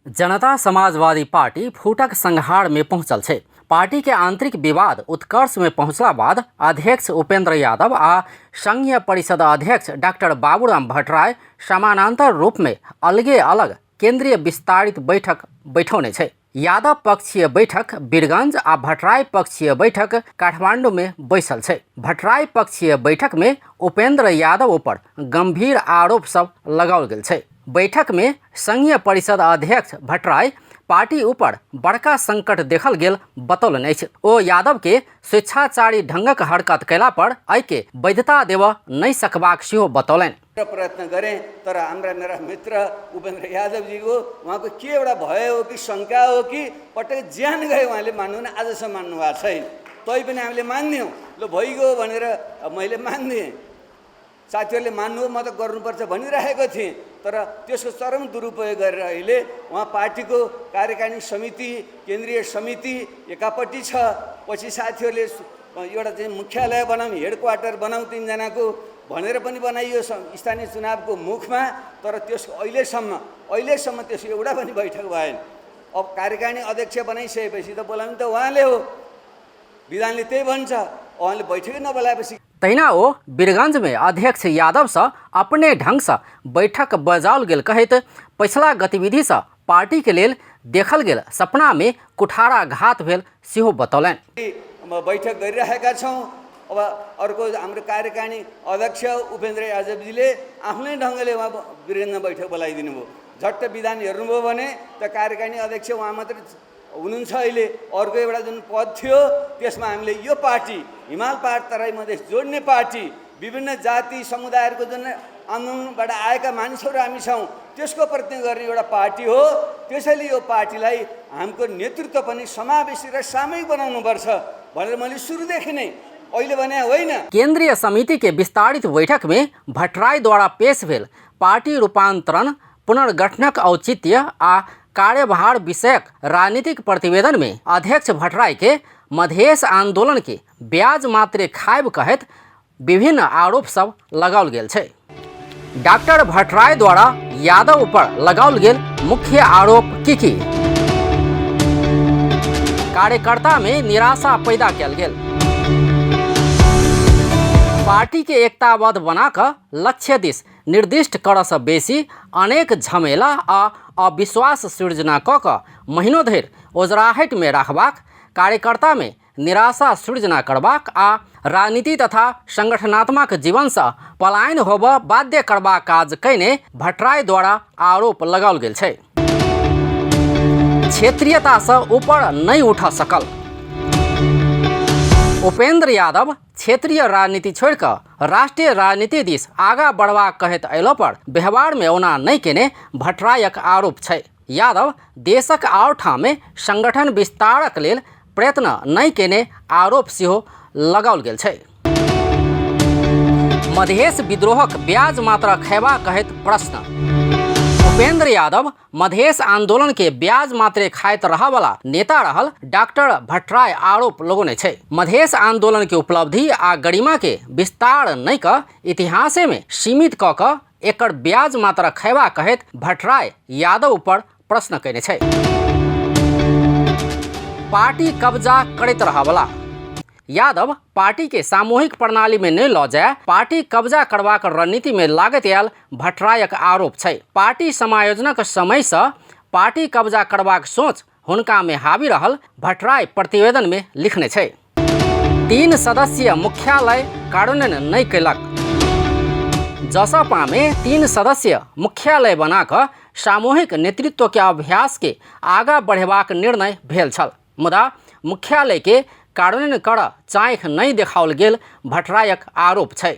जनता समाजवादी पार्टी फूटक संहार में पहुंचल छै। पार्टी के आंतरिक विवाद उत्कर्ष में पहुंचला बाद अध्यक्ष उपेंद्र यादव आ संघीय परिषद अध्यक्ष डॉक्टर बाबूराम भट्टराय समानांतर रूप में अलगे अलग केंद्रीय विस्तारित बैठक बैठौने छै। यादव पक्षीय बैठक वीरगंज आ भट्टराय पक्षीय बैठक काठमांडू में बैसल छै। भट्टराय पक्षीय बैठक में उपेंद्र यादव ऊपर गंभीर आरोप सब लगाओल गेल छै। बैठक में संघीय परिषद अध्यक्ष भट्टराय पार्टी ऊपर बड़का संकट देखल गेल बतौलनि अछि। ओ यादव के स्वेच्छाचारी ढंगक हरकत कयला पर एहिके वैधता देबऽ नहि सकबाक सेहो बतौलनि। प्रयत्न गरेँ, तर हाम्रा मेरा मित्र उपेन्द्र यादवजीको उहाँको के एउटा भय हो कि शङ्का हो कि पटक ज्यान गयो, उहाँले मान्नु भने आजसम्म मान्नु भएको छैन। तैपनि हामीले मान्यौँ, ल भइगयो भनेर मैले मानिदिएँ, साथीहरूले मान्नु हो, म त गर्नुपर्छ भनिराखेको थिएँ। तर त्यसको चरम दुरुपयोग गरेर अहिले उहाँ पार्टीको कार्यकारिणी समिति, केन्द्रीय समिति एकापट्टि छ, पछि साथीहरूले एउटा चाहिँ मुख्यालय बनाऊँ, हेड क्वार्टर बनाऊँ 3 जनाको भनेर पनि बनाइयो स्थानीय चुनावको मुखमा। तर त्यसको अहिलेसम्म अहिलेसम्म त्यसको एउटा पनि बैठक भएन। अब कार्यकारिणी अध्यक्ष बनाइसकेपछि त बोलाउनु त उहाँले हो, विधानले त्यही भन्छ। उहाँले बैठकै नबोलाएपछि तहिना ओ वीरगंज में अध्यक्ष यादव से अपने ढंग से बैठक बजाओल गेल कहैत पछिला गतिविधि से पार्टी के लेल देखल गेल सपना में कुठाराघात भेल सेहो बतौलनि। बैठक गरिरहेका छौँ। अब अर्को हाम्रो कार्यकारिणी अध्यक्ष उपेन्द्र यादवजीले आफ्नै ढङ्गले उहाँ वीरगञ्जमा बैठक बोलाइदिनु भयो। झट्ट विधान हेर्नुभयो भने त कार्यकारिणी अध्यक्ष उहाँ मात्रै हुनुहुन्छ। अहिले अर्को एउटा जुन पद थियो, त्यसमा हामीले यो पार्टी हिमाल पहाड तराई मधेस जोड्ने पार्टी, विभिन्न जाति समुदायहरूको जुन आन्दोलनबाट आएका मानिसहरू हामी छौँ, त्यसको प्रतिनिधित्व गर्ने एउटा पार्टी हो। त्यसैले यो पार्टीलाई हाम्रो नेतृत्व पनि समावेशी र सामूहिक बनाउनुपर्छ भनेर मैले सुरुदेखि नै, अहिले भने होइन। केंद्रीय समिति के विस्तारित बैठक में भट्टराई द्वारा पेश भेल पार्टी रूपांतरण, पुनर्गठनक औचित्य आ कार्यभार विषयक राजनीतिक प्रतिवेदन में अध्यक्ष भट्टराई के मधेश आंदोलन के ब्याज मात्रे खायब कहैत विभिन्न आरोप सब लगाओल गेल छै। डॉक्टर भट्टराय द्वारा यादव पर लगाओल गेल मुख्य आरोप की की? कार्यकर्ता में निराशा पैदा कयल गेल, पार्टी के एकताबद्ध बनाकऽ लक्ष्य दिस निर्दिष्ट करऽसँ बेसी अनेक झमेला आ अविश्वास सृजना कऽ कऽ महीनो धरि ओझराहटिमे राखबाक, कार्यकर्तामे निराशा सृजना करबाक आ राजनीति तथा संगठनात्मक जीवनसँ पलायन होबऽ बाध्य करबाक काज कयने भट्टराई द्वारा आरोप लगाओल गेल छै। क्षेत्रीयतासँ ऊपर नहि उठऽ सकल। उपेंद्र यादव क्षेत्रीय राजनीति छोड़ि कऽ राष्ट्रीय राजनीति दिस आगाँ बढ़बाक कहैत अयलो पर व्यवहारमे ओना नहि केने भट्टरायक आरोप छै। यादव देशक आओर ठाममे संगठन विस्तारक लेल प्रयत्न नहि केने आरोप सेहो लगाओल गेल छै। मधेश विद्रोहक ब्याज मात्र खयबा कहैत प्रश्न। उपेंद्र यादव मधेश आंदोलन के ब्याज मात्रे खाइत रहऽवला नेता रहल डॉक्टर भट्टराय आरोप लगौने छै। मधेश आंदोलन के उपलब्धि आ गरिमा के विस्तार नहि कऽ इतिहासे में सीमित कऽ कऽ एकर ब्याज मात्र खयबा कहैत भट्टराय यादव ऊपर प्रश्न कयने छै। पार्टी कब्जा करैत रहऽवला। यादव पार्टी के सामूहिक प्रणाली में नहि लऽ जाय पार्टी कब्जा करबाक रणनीति में लागैत आयल भट्टरायक आरोप छै। पार्टी समायोजनक समय से पार्टी कब्जा करबाक सोच हुनका में हावी रहल भट्टराय प्रतिवेदन में लिखने छै। 3 सदस्यीय मुख्यालय कार्यान्वयन नहि कयलक। जसपा में 3 सदस्यीय मुख्यालय बना कऽ सामूहिक नेतृत्व के अभ्यास के आगाँ बढ़ेबाक निर्णय भेल छल, मुदा मुख्यालय के कार्यान्वयन कर चाँखि नहि देखाओल गेल भट्टरायक आरोप छै।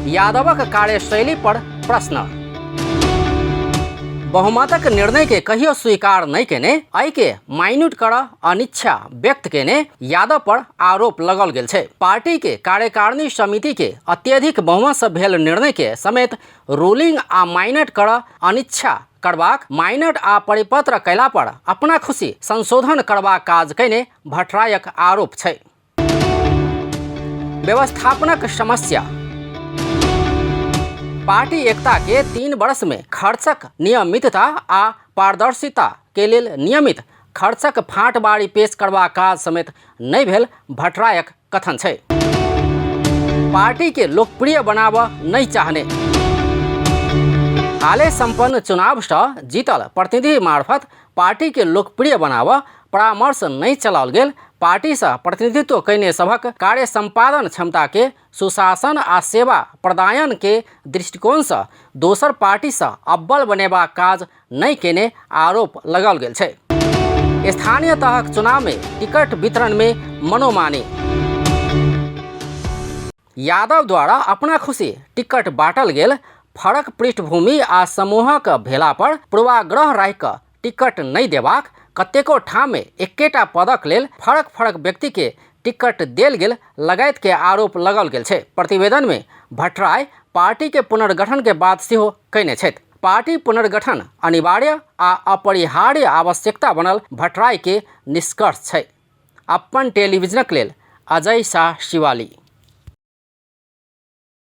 यादवक कार्यशैली पर प्रश्न। बहुमतक निर्णय के कहियो स्वीकार नहि केने, एहिके माइन्यूट कर अनिच्छा व्यक्त केने यादव पर आरोप लगाओल गेल छै। पार्टी के कार्यकारिणी समिति के अत्यधिक बहुमत से भेल निर्णय के समेत रूलिंग आ माइनट कर अनिच्छा करबाक, माइनट आ परिपत्र कयला पर अपना खुशी संशोधन करबाक काज कयने भट्टरायक आरोप छै। व्यवस्थापनक समस्या। पार्टी एकता के 3 वर्ष में खर्चक नियमितता आ पारदर्शिता के लेल नियमित खर्चक फाँटबारी पेश करबाक काज समेत नहि भेल भट्टरायक कथन छै। पार्टी के लोकप्रिय बनाबऽ नहि चाहने हाले सम्पन्न चुनावसँ जीतल प्रतिनिधि मार्फत पार्टी के लोकप्रिय बनाबऽ परामर्श नहि चलाओल गेल। पार्टीसँ प्रतिनिधित्व कयने सभक कार्य सम्पादन क्षमता के सुशासन आ सेवा प्रदायन के दृष्टिकोणसँ दोसर पार्टीसँ अव्वल बनेबाक काज नहि केने आरोप लगाओल गेल छै। स्थानीय तहक चुनाव में टिकट वितरण में मनोमानी। यादव द्वारा अपना खुशी टिकट बांटल गेल। फरक पृष्ठभूमि आ समूहक भेला पर पूर्वाग्रह राखि कऽ टिकट नहि देबाक, कतेको ठाम मे एकेटा पदक लेल फरक फरक व्यक्ति के टिकट देल गेल लगायत के आरोप लगाओल गेल छै। प्रतिवेदन में भट्टराई पार्टी के पुनर्गठन के बात सेहो कयने छथि। पार्टी पुनर्गठन अनिवार्य आ अपरिहार्य आवश्यकता बनल भट्टराई के निष्कर्ष छै। अपन टेलीविजनक लेल अजय शाह शिवाली।